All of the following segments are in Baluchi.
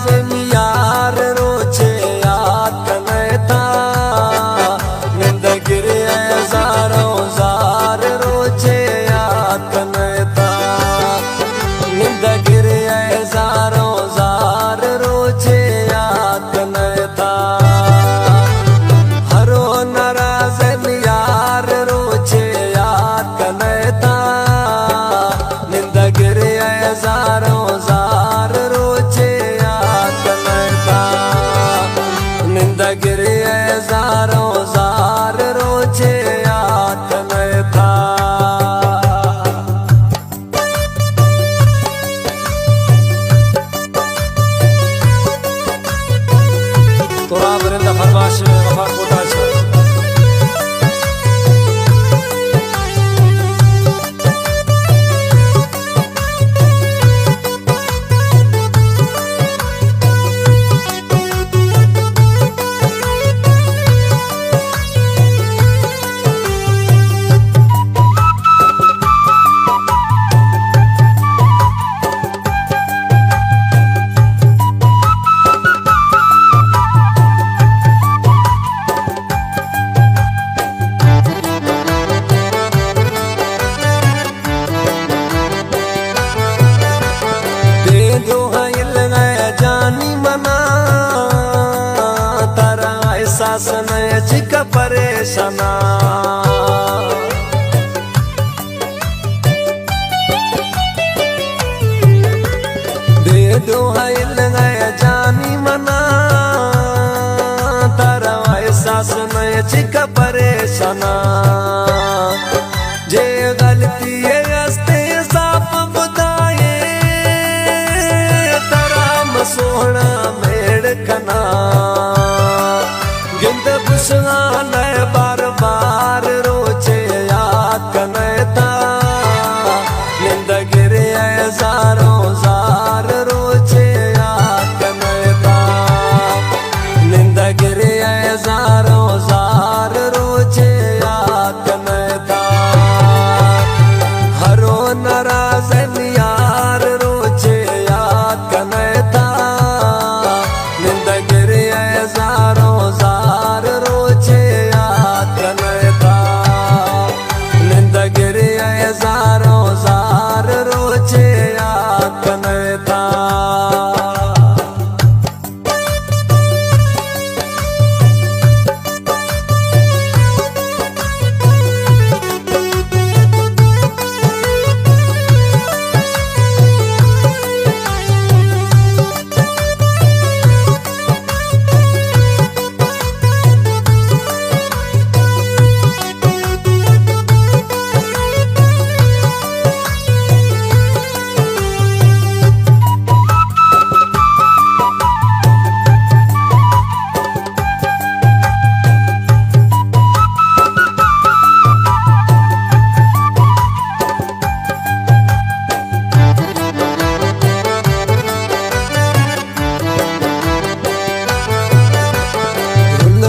زن یار روچے یات کنئے تا، نندگ گرے ہزاروں زار روچے یات کنئے تا، نندگ گرے ہزاروں زار روچے یات کنئے تا۔ ہرو نرازن یار روچے یات کنئے تا، نندگ گرے ہزاروں زار روچے یات کنئے تا، نندگ گرے ہزاروں زار روچے یات کنئے تا۔ ترا برندہ فرماش وفا کوٹا چہ۔ دے دو ہیل گئے جانی منا، ترا احساس نئے چک پریشانا۔ دے دو ہیل گئے جانی منا، ترا احساس نئے چک پریشانا۔ جے غلطی ء است صاف بدائے، ترا مسوہڑا میڑ کنا۔ گند گشان ء بار بار روچے یات کنئے تا، نندگ گرے ہزاروں زار روچے یات کنئے تا، نندگ گرے ہزاروں زار روچے یات کنئے تا۔ ہرو نرازن یار روچے یات کنئے تا، نندگ گرے ہزاروں زار روچے یات کنئے تا، نندگ گرے ہزاروں زار روچے یات کنئے تا۔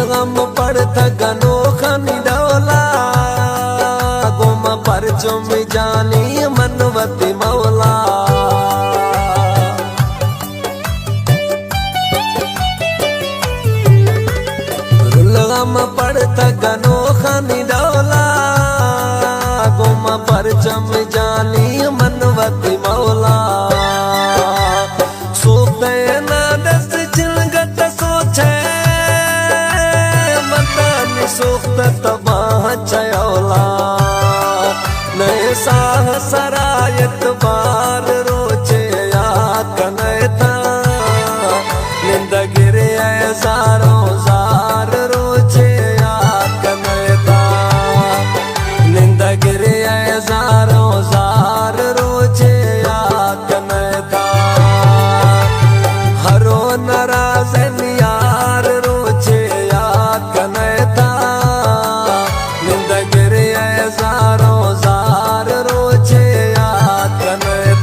غم پڑتگ نوخانی ڈولا، گوں ما پرچم جانی من وتی مولا۔ رلغم پڑتگ نوخانی ڈولا، گوں ما پرچم جانی من وتی مولا۔ سوخت ء نا دست چلگت سوچ ء، متانی سوخت تباہ چہ اولا۔ نئے ساہ سرا اعتبار روچے یات کنئے تا، نندگ گرے ہزاروں زار روچے یات کنئے تا، نندگ گرے ہزاروں زار روچے یات کنئے تا۔ ہرو نرازن یار روچے یات کنئے تا، نندگ گرے ہزاروں زار روچے یات کنئے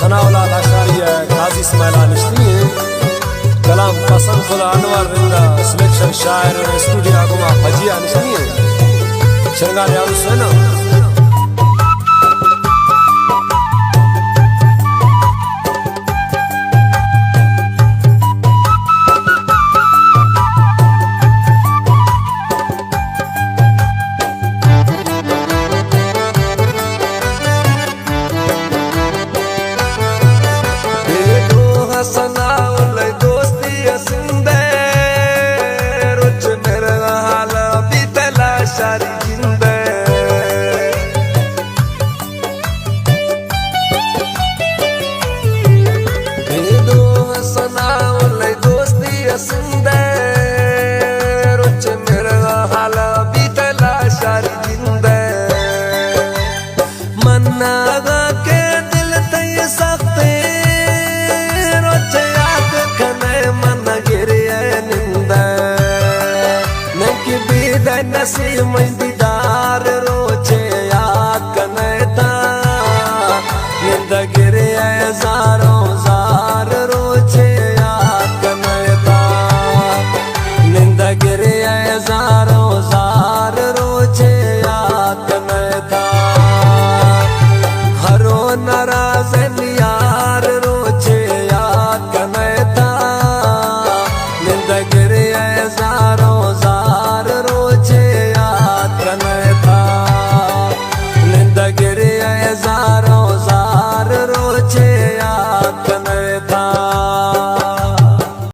ثناء اللہ لاشاری ءِ قاضی اسماعیل ءَ نشتگیں۔ کلام پسند خدا انور رند ءِ سلیکشن شاعر اسٹوڈیو ءَ گوں ما پجی ءَ نشتگیں۔ شنگار یار حسین۔